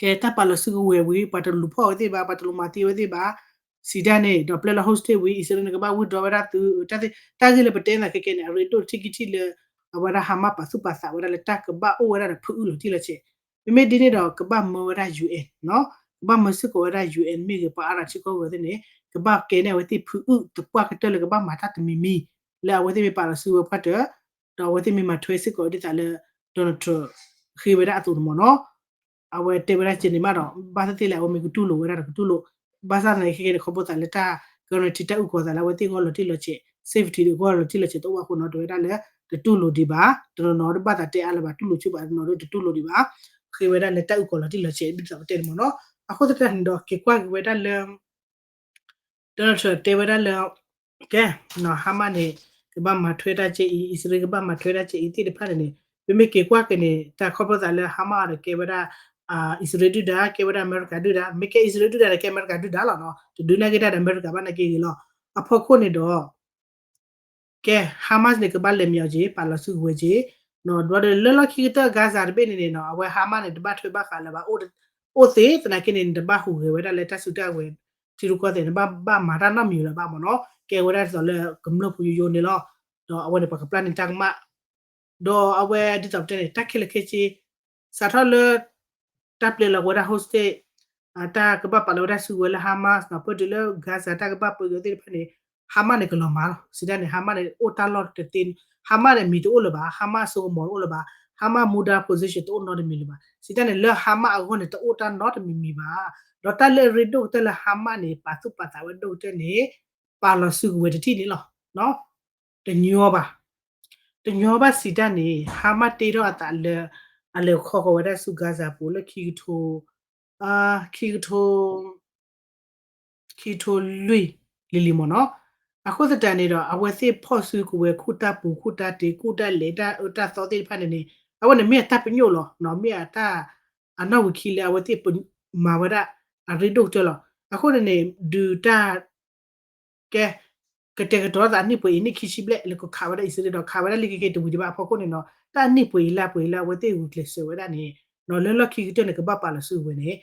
ကဲတၢ်ပာ်လီၤစုကဝဲၤဝံၤ ပှၤတလူၤဖီၣ်ဝဲသ့ၣ်ဘၣ် ပှၤတလူၤမၤသံဝဲသ့ၣ်ဘၣ်, စံးဒၣ်န့ၣ် ဒီးပျဲလီၤ hostage ဝံၤ အံၣ်စရ့လးန့ၣ် ကဘၣ် withdraw ဝဲဒၣ်သုး တၢ်ဂ့ၢ်လၢပတဲသနာ်က့ကဲန့ၣ် အရ့ဒိၣ်ထံၣ်ကထံၣ်လၢ အဝဲဒၣ် Hamas ပာ်သူၣ်ပာ်သးဝဲဒၣ်လၢတၢ်ကဘၣ်အိၣ်ဝဲဒၣ်ဒီးဖုအုၣ်လီၤတံၢ်လီၤဆဲး, မ့မ့ၢ်ဒ်န့ၣ်ဒီး ကဘၣ်မၢဝဲဒၣ် UN နီၤ, ကဘၣ်မၢစ့ၢ်ကီးဝဲဒၣ် UN မ့ၢ်ဂ့ၤ ပှၤအါရၤထံကီၢ်ဂၤသ့ၣ်န့ၣ် ကဘၣ်ကဲန့ၢ်အဝဲသ့ၣ်ဖုအုၣ်သပှၢ်ကတၢၢ်လၢကဘၣ်မၤတၢ်တမံၤမံၤ လၢအဝဲသ့ၣ်မ့ၢ်ပာ်လီၤစုကဝဲၤပှၢ်တၢၢ်, ဒီးအဝဲသ့ၣ်မ့ၢ်မၤထွဲစ့ၢ်ကီးဒ်သိးလၢ Donald Trump ဃ့ဝဲဒၣ်အသိးန့ၣ်မ့ၢ်နီၤ. အဝဲတဲဝဲဒၣ်ကဲန့ၣ်မးဒီး ဘၣ်သ့ၣ်သ့ၣ်လဲၣ် အဝဲမ့ၢ်ကတူၢ်လိာ်ဝဲဒၣ်ဒီးကတူၢ်လိာ်, ဘၣ်ဆၣ်သနာ်က့ခဲကဲန့ၣ် ခီဖျိသးလၢတၢ် guarantee တၢ်အုၣ်ကီၤသးလၢအဝဲသ့ၣ်ဂီၢ်လီၤတံၢ်လီၤဆဲး safety ဒီးဂီၢ်လီၤတံၢ်လီၤဆဲးတအိၣ်ဘၣ်အဃိနီၤ တဲဝဲဒၣ်လၢ တတူၢ်လိာ်ဒံးဘၣ်, တနီၤနီၤတဘၣ်သးတဲအါလၢၤဘၣ် တူၢ်လိာ်ဆိဘၣ် တနီၤနီၤဒီးတတူၢ်လိာ်ဒံးဘၣ်, ဃ့ဝဲဒၣ်လၢတၢ်အုၣ်ကီၤလီၤတံၢ်လီၤဆဲး ဒ်သိးပတဲန့ၣ်မ့ၢ်နီၤ. အဃိသတးန့ၣ်ဒီး က့ၤကွၢ်က့ၤဝဲဒၣ်လၢ Donald Trump တဲဝဲဒၣ်လၢ ကဲ Hamas န့ၣ် ကဘၣ်မၤထွဲတၢ်ကဲအံၤ အံၣ်စရ့လးကဘၣ်မၤထွဲတၢ်ကဲအံၤသ့ၣ်တဖၣ်န့ၣ်န့ၣ် ပမ့ၢ်က့ၤကွၢ်က့ၤန့ၣ် တၢ်ခီဖျိသးလၢ Hamas ဒီးကဲဝဲဒၣ် အံၣ်စရ့လးဒုၣ်ဒါ ကဲဝဲဒၣ်အမဲရကၤဒုၣ်ဒါ မ့ၢ်ကဲအံၣ်စရ့လးဒုၣ်ဒါဒီးကဲအမဲရကၤဒုၣ်ဒါလီၤနီၤ တဒုးနာ်က့တၢ်ဒီးအမဲရကၤဘၣ်နာ်က့ဂ့ၤလီၤ. အဖီခိၣ်န့ၣ်ဒီး ကဲ Hamas န့ၣ် ကဘၣ်လဲၤမ့ၢ်အီၤက့ၤ ပာ်လီၤစုကဝဲၤက့ၤ ဒီးလၢလီၢ်ခံကတၢၢ် Gaza တဘ့ၣ်န့ၣ်န့ၣ်နီၤ အဝဲ Hamas န့ၣ် တဘၣ်ထွဲဘၣ်ဃးလၢၤဘၣ် အိၣ်သ့သနာ်က့န့ၣ် နတဘၣ်ဟူးဂဲၤဝဲဒၣ်လၢတၢ်စုကဝဲၤ ထံရူၢ်ကီၢ်သဲး နဘၣ်ဘၣ်မၤတၢ်နီတမံၤလၢၤဘၣ်မ့ၢ်နီၤ ကဲဝဲဒၣ်ဒ်သိးလၢကမျၢၢ်ဖိယိယိန့ၣ်လီၤ. ဒီးအဝဲန့ၣ် ပှၤကပျၢ်န့ၢ်တၢ်ကမၣ် ဒီးအဝဲဒ်သိးပတဲန့ၣ် တၢ်ခဲလၢာ်ခဲဆ့ စးထီၣ်လၢ တၢ်ပျဲလီၤဝဲဒၣ် hostage တၢ်ကဘၣ်ပာ်လီၤဝဲဒၣ်စုကဝဲၤလၢ Hamas နီၤ ပတုၤလၢ Gaza တၢ်ကဘၣ်ပၢက့ၤသ့ၣ်တဖၣ်န့ၣ် Hamas န့ၣ် ကလီၤမၢ်လီၤ. စံးတၢ်န့ၣ် Hamas န့ၣ် အိၣ်တၢ်လီၢ်တသ့ Hamas န့ၣ် မံၤတအိၣ်လၢၤဘၣ် Hamas စိကမီၤတအိၣ်လၢၤဘၣ် Hamas မူဒါ position တအိၣ်နီတမံၤလၢၤဘၣ် စံးတၢ်န့ၣ် လၢ Hamas အဂီၢ်န့ၣ် တအိၣ်တၢ်နီတမံၤမံၤဘၣ်. ဒီးတၢ်လၢအရ့ဒိၣ်ကတၢၢ်လၢ Hamas န့ၣ် ပာ်သူၣ်ပာ်သးဝဲဒိၣ်ကတၢၢ်န့ၣ် ပာ်လီၤစုကဝဲၤတထံၣ်န့ၣ်လီၤ. တညီဘၣ် တညီဘၣ်စံးတၢ်န့ၣ် Hamas တ့ထီၣ်အသးလၢ အလဲၤခီဃီၤဝဲဒၣ်ဆူ Gaza ပူၤလၢခံကထိ ခံကထိ ခံကထိလွံၢ်လံၤလံၤမ့ၢ်နီၤ. အဃိသတးန့ၣ်ဒီး အဝဲသ့ၣ်ဖီၣ်စုကဝဲၤ ခူၣ်တၢ်ပူၤ ခူၣ်တၢ်တ့ ခူၣ်တၢ်လဲၤတၢ်အၢတၢ်သီသ့ၣ်တဖၣ်န့ၣ်န့ၣ် အဝဲန့ၣ်မ့ၢ်အတၢ်ပညိၣ်လီၤ. မ့ၢ်အတၢ် အနီၣ်ဝံာ်ခံလၢအဝဲသ့ၣ်မၤဝဲဒၣ် အရ့ဒိၣ်ကတၢၢ်လီၤ. အဃိန့ၣ်န့ၣ် ဒုးတၢ် ကဲ ကတဲာ်ကတီၤသးအနံၣ်ပှဲၤအံၤ နံၣ်ခံဆံဘျဲၣ် လၢကခးဝဲဒၣ်အံၣ်စရ့လးဒီး ခးဝဲဒၣ်လံက့ၤက့ၤတဝံၤဒံးဘၣ်အဖီခိၣ်န့ၣ်နီၤ တၢ်အနံၣ်ပှဲၤအံၤလါပှဲၤအံၤလၢအဝဲသ့ၣ်ဂုာ်ကျဲးစၢးဝဲဒၣ်န့ၣ် လၢလီၢ်ခံကတၢၢ်န့ၣ် ကဘၣ်ပာ်လီၤစုကဝဲၤန့ၣ်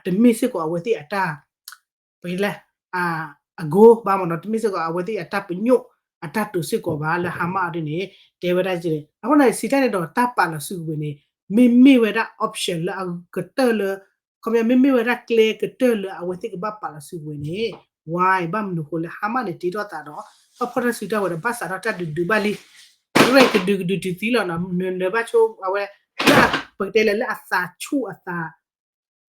တမ့ၢ်စ့ၢ်ကီးအဝဲသ့ၣ်အတၢ် ပကလဲ အ goal ဘၣ်မ့ၢ်နီၤ တမ့ၢ်စ့ၢ်ကီးအဝဲသ့ၣ်အတၢ်ပညိၣ် အတၢ်တိာ်စ့ၢ်ကီးဘၣ်လၢ Hamas အီၤဒ်န့ၣ် တဲဝဲဒၣ်ကဲ အဃိန့ၣ် စံးတၢ်န့ၣ်ဒီး တၢ်ပာ်လီၤစုကဝဲၤန့ၣ် မ့မ့ၢ်ဝဲဒၣ် option လၢအကတၢၢ်လၢ ခီပညီ မ့မ့ၢ်ဝဲဒၣ်ကျဲကတၢၢ်လၢအဝဲသ့ၣ်ကဘၣ်ပာ်လီၤစုကဝဲၤန့ၣ် why ဘၣ်မနုၤဃိလၢ Hamas န့ၣ် တ့ထီၣ်သးဒီး ဘၣ်ဖီၣ်တၢ်စုကဝဲၤဒီး ဘၣ်စးထီၣ်တၢ်ဒုးဒုးဘၣ်လံ ရဲၣ်ကဒုးကဒုးတုၤသံလီၤနီၤ နဘၣ်ဆိ အဝဲ လၢ ပကတဲလၢ လၢအသးဆူၣ်အသး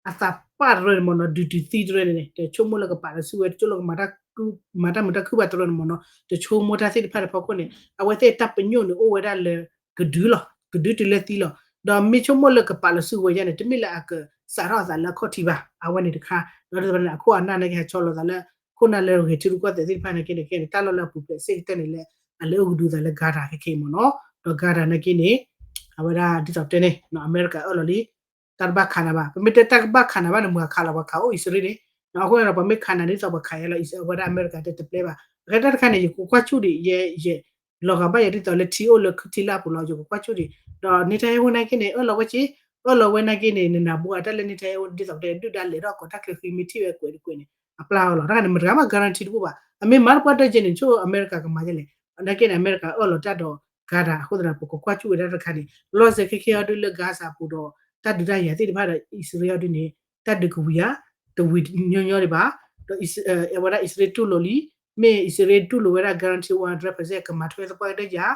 အသးပၢ်တရၢန့ၣ်မ့ၢ်နီၤ ဒုးတုၤသံတရၢန့ၣ်န့ၣ် တဆိကမိၣ်လၢကပာ်လီၤစုကဝဲၤ တဆိကမိၣ်လၢကမၤတၢ်မုာ်တၢ်ခုၣ်ဘၣ်တရၢန့ၣ်မ့ၢ်နီၤ တဆိကမိၣ်တၢ်သ့ၣ်တဖၣ်တဖီခိၣ်န့ၣ် အဝဲသ့ၣ်တၢ်ပညိၣ်န့ၣ် အိၣ်ဝဲဒၣ်လၢ ကဒုလီၤ ကဒုတုၤလၢသံလီၤ ဒီးမ့ၢ်ဆိကမိၣ်လၢကပာ်လီၤစုကဝဲၤယါန့ၣ် တမ့ၢ်လၢအကစးထီၣ်အသးလၢအခီၣ်ထံးဘၣ် အဝဲန့ၣ်တခါ ဒီးတဖၣ်န့ၣ် အခိၣ်အနၢ်န့ၣ်ကဟဲဆီလီၤသးလၢ ခိၣ်နၢ်လၢဂဲၤထံရူၢ်ကီၢ်သဲးသ့ၣ်တဖၣ်န့ၣ်က့န့ၣ် ကဲန့ၣ် တၢ်လီၢ်လၢအပူၤဖျဲးစ့ၢ်ကတၢၢ်န့ၣ်လၢ အလဲၤအိၣ်ကဒုသးလၢ Gaza ခဲခဲအံၤမ့ၢ်နီၤ ဒီး Gaza န့ၣ်က့န့ၣ် အဝဲဒၣ်ဒ်သိးပတဲန့ၣ် အမဲရကၤအၢၣ်လီၤလံ တၢ်တဘၣ်ခးနၤဘၣ် ပမ့ၢ်တဲတၢ်ကဘၣ်ခးနၤဘၣ်န့ၣ် မၤခးလီၤပှၤခးအိၣ်အံၣ်စရ့လးန့ၣ် အဃိန့ၣ်ဒီး ပှၤမ့ၢ်ခးနၤဒ်သိးပှၤခးယါလီၤ အဝဲဒၣ်အမဲရကၤတဲတပျဲဘၣ် အဃိတၢ်တခါန့ၣ် ယကကွၢ်ဆူၣ်ဒံး ယ ယ လီၤဂာ်ဘၣ်ယၤဒ်သိးလၢထံအိၣ်လၢခုၣ်ထံလၢ်ပူၤလီၤ ယကကွၢ်ဆူၣ်ဒံး ဒီး Netanyahu နာ်က့န့ၣ် အၢၣ်လီၤဝဲက့ အၢၣ်လီၤဝဲနာ်က့န့ၣ် နနၢ်ဘိအတၢ်လၢ Netanyahu ဒ်သိးပတဲဒုၣ်ဒါလဲၤထီၣ်ကိးတၢ်ချၢဃံမ့ၢ်ထံၣ်ဝဲကွဲးတကွဲးန့ၣ် အပျၢ်အီၤလီၤ တၢ်ခါန့ၣ် မတၤမး guarantee တအိၣ်ဘၣ် အမ့ၢ်မၤတပှၢ်တၢၢ်ကဲန့ၣ် ဆိ အမဲရကၤကမၤဒ်လဲၣ် နာ်က့န့ၣ် အမဲရကၤအၢၣ်လီၤတၢ်ဒီး Gaza အဃိသတးဒီး ပကကွၢ်ဆူၣ်ဝဲဒၣ်တၢ်တခါန့ၣ် လီၢ်စဲၤခဲခဲအံၤဒုးလၢ Gaza ပူၤဒီး တၢ်ဒုးတၢ်ယၤသ့ၣ်တဖၣ်ဒီး အံၣ်စရ့လးအီၤဒုးန့ၣ် တၢ်ဒုးကဝံၤဧါ တဝံၤညီညီဒံးဘၣ် ဒီး အဝဲဒၣ်အံၣ်စရ့လးတူၢ်လိာ်လံ မ့ၢ်အံၣ်စရ့လးတူၢ်လိာ်ဝဲဒၣ် guarantee one hundred percent ကမၤထွဲသပှၢ်ကတၢၢ်ယၤ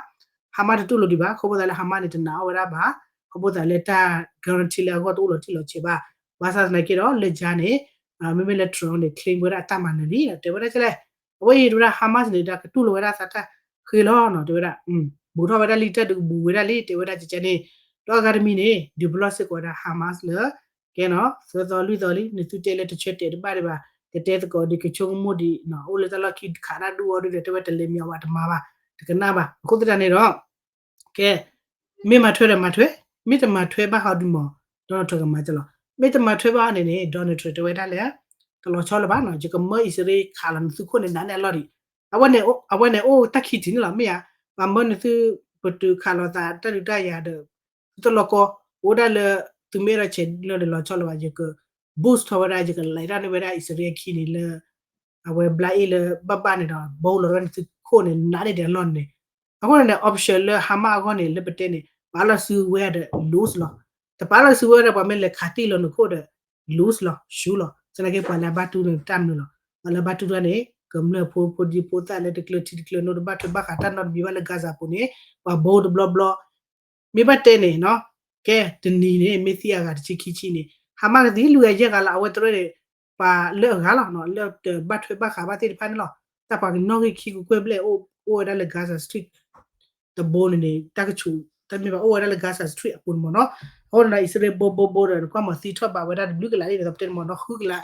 Hamas တတူၢ်လိာ်ဒံးဘၣ် ခီဖျိသးလၢ Hamas န့ၣ် တနာ်အီၣ်ဝဲဒၣ်ဘၣ် ခီဖျိသးလၢတၢ် guarantee လၢအဂီၢ်တအိၣ်လီၤတံၢ်လီၤဆဲးဘၣ် ဘၣ်ဆၣ်သနာ်က့ဒီး လၢယၤန့ၣ် မ့မ့ၢ်လၢ Trump န့ၣ် claim ဝဲဒၣ်အတၢ်မၤနၢၤလံ တဲဝဲဒၣ်ကဲလဲၣ် အဝဲအံၤတဲဝဲဒၣ် Hamas န့ၣ် ဒၣ်ကတူၢ်လိာ်ဝဲဒၣ်သးတၢ်ဃ့လီၤနီၤ တဲဝဲဒၣ် ဘူးထီၣ်ဝဲဒၣ်လံ တၢ်ဒုးကဘူးဝဲဒၣ်လံ တဲဝဲဒၣ်ကဲန့ၣ် ဒီးအဂၤတမံၤန့ၣ် ဒုးပလီၢ်စ့ၢ်ကီးဝဲဒၣ် Hamas လၢ ကဲနီၤ သၢသီလွံၢ်သီလံ နသုတဲလၢတဆၢတဲာ်တဘၣ်ဒံးဘၣ် ကတဲသကိးဒံး ကဆိကမိၣ်ဒံး အိၣ်လၢတၢ်လီၢ်ခံခးတၢ်ဒုးအီၤဒုးဒီး တဲဝဲတလဲၤမံၤအဝဲတမၤဘၣ် တကနၣ်ဘၣ် အဃိသတးန့ၣ်ဒီး ကဲ မ့ၢ်မၤထွဲဒီးမၤထွဲ မ့ၢ်တမၤထွဲဘၣ်ဟီဒုးမး Donald Trump ကမၤကလီၤ မ့ၢ်တမၤထွဲဘၣ်အီၤန့ၣ်န့ၣ် Donald Trump တဲဝဲဒၣ်လၢ တလီၤဆီလၢၤဘၣ်နီၤ ယကမၢအံၣ်စရ့လးခးလီၤနသုခိၣ်န့ၣ် နးနဲၣ်အလီၢ်ဒံး အဝဲန့ၣ် အဝဲန့ၣ်အိၣ်တၢ်ခံထံၣ်န့ၣ်လီၤ မ့ၢ်ဧါ ပှၤမၢနသု ပတုၤခးလီၤသးတၢ်ဒုးတၢ်ယၤဒီး သုတလီၢ်ကီ အိၣ်ဒၣ်လၢ သုမ့ၢ်အဲၣ်ဒိးဆဲးလၢဒီးလီၤဆီလၢၤဘၣ် ယက boost ထီၣ်ဝဲဒၣ် ယကလဲၤတၢ်န့ၢ်ဝဲဒၣ်အံၣ်စရ့လးအခံန့ၣ်လၢ အဝဲဘျါအ့ၣ်လၢဘၣ်ဘၣ်န့ၣ်ဒီး ဘူးလီၤဝဲနသုခိၣ်န့ၣ် နးန့ၢ်ဒံးအလီၢ်န့ၣ် အဃိန့ၣ် option လၢ Hamas အဂီၢ်န့ၣ် လၢပတဲန့ၣ် ပာ်လီၤစုကဝဲၤဒီး lose လီၤ တပာ်လီၤစုကဝဲၤဒီး ပှၤမ့ၢ်လဲၤခးတံၢ်လီၤနခိၣ်ဒီး lose လီၤ ဆူလီၤ သနာ်က့ပှၤလၢအဘၣ်တူၢ်န့ၣ်တၢ်မနုၤလီၤ ပှၤလၢအဘၣ်တူၢ်တၢ်န့ၣ် ကမျၢၢ်ဖိဖိဒံဖိသၣ်လၢတကျၢၤထံတကျၢၤနိ တဘၣ်ထွဲဘၣ်ဃးတၢ်နီတမံၤဘၣ်လၢ Gaza ပူၤန့ၣ် ပှၤဘူးတဘျီဘျီ မ့ၢ်ဘၣ်တဲန့ၣ်နီၤ ကဲ တနံၤန့ၣ် မ့ၢ်သံအဂၤတဆံခံဆံန့ၣ် Hamas ကသံလွံၢ်ဂၤယဲၢ်ဂၤလီၤ အဝဲတရၢန့ၣ် ပှၤလၢအဂၤလီၤ လၢတဘၣ်ထွဲဘၣ်ဃးဘၣ်သ့ၣ်တဖၣ်န့ၣ်လီၤ တၢ်ပှၤကနီၣ်ဂံၢ်ခံကကွဲၢ်ဘျဲၣ် အိၣ်ဝဲဒၣ်လၢ Gaza Strip တဘိန့ၣ်န့ၣ် တၢ်ကဆူး တမ့ၢ်ဘၣ် အိၣ်ဝဲဒၣ်လၢ Gaza Strip အပူၤန့ၣ်မ့ၢ်နီၤ အဃိန့ၣ်ဒီး အံၣ်စရ့လးဘူးဘူးဘူးဒီး နကွၢ်မၤသံထီၣ်ဘးဝဲဒၣ်တဘျုးကလးလံဒီး ပတဲန့ၣ်မ့ၢ်နီၤ ဃုကလး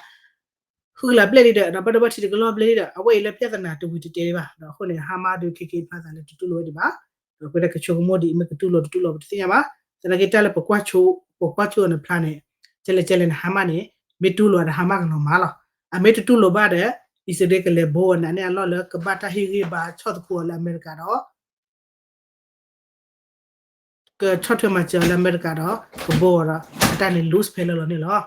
ဃုကလးဘျဲၣ်လံဒီး ဒီးဘၣ်ဒိဘၣ်ထံးတကလီၢ်ဘျဲၣ်လံဒီး အဝဲအံၤလၢ ပြဿနာ တဝံၤတတဲာ်ဒံးဘၣ် ဒီးအဃိန့ၣ် Hamas ဒုးခဲက့ၤဖျါသးလၢတတူၢ်လိာ်ဝဲဒံးဘၣ် ဒီးပဝဲဒၣ်ကဆိကမိၣ်ဒံး မ့ၢ်ကတူၢ်လိာ်တတူၢ်လိာ်ပတသ့ၣ်ညါဘၣ် သနာ်က့တၢ်လၢပကွၢ်ဆိ ပကွၢ်ဆိအီၤန့ၣ်ဖျါန့ၣ် ကဲလဲၣ်ကဲလဲၣ်န့ၣ် Hamas န့ၣ် မ့ၢ်တူၢ်လိာ်ဒီး Hamas ကလီၤမၢ်လီၤ အမ့ၢ်တတူၢ်လိာ်ဘၣ်ဒီး အံၣ်စရ့လးကလဲၤဘူးအီၤနးန့ၢ်အလီၢ်လၢကဘၣ်တၢ်ဟ့ၣ်ဂံၢ်ဘါဆီၣ်သခူအီၤလၢအမဲရကၤဒီး ကဆီၣ်ထွဲမၤစၢၤအီၤလၢအမဲရကၤဒီး ကဘီအီၤဒီး အတၢ်န့ၣ် lose ဖဲလၢလီၤန့ၣ်လီၤ.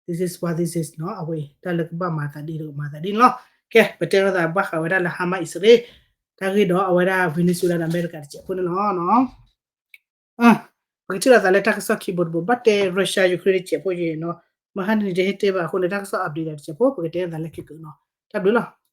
This is what this is နီၤ. အဝဲအံၤ တၢ်လၢကဘၣ်မၤသးဒ်ဒီးမၤသးဒ်န့ၣ်လီၤ. ကဲ ပတဲလိာ်သးဘၣ်ဃးဝဲဒၣ်လၢ Hamas အံၣ်စရ့လး တၢ်ဂ့ၢ်ဒီးအဝဲဒၣ် Venezuela ဒီးအမဲရကၤတစဲးဖိန့ၣ်လီၤ. ပကထံၣ်လိာ်သးလၢတၢ်ကစီၣ်ခံဘိတဘိ ဘၣ်တဲ Russia Ukraine တစဲးဖိယဲၢ်နီၤ. မဟါန့ၣ်တဟဲတဲဘၣ်အဃိန့ၣ် တၢ်ကစီၣ် update ဒီးတစဲးဖိ ပကတဲလိာ်သးလၢခံကနီၤ. တၢ်ဘျုးလီၤ.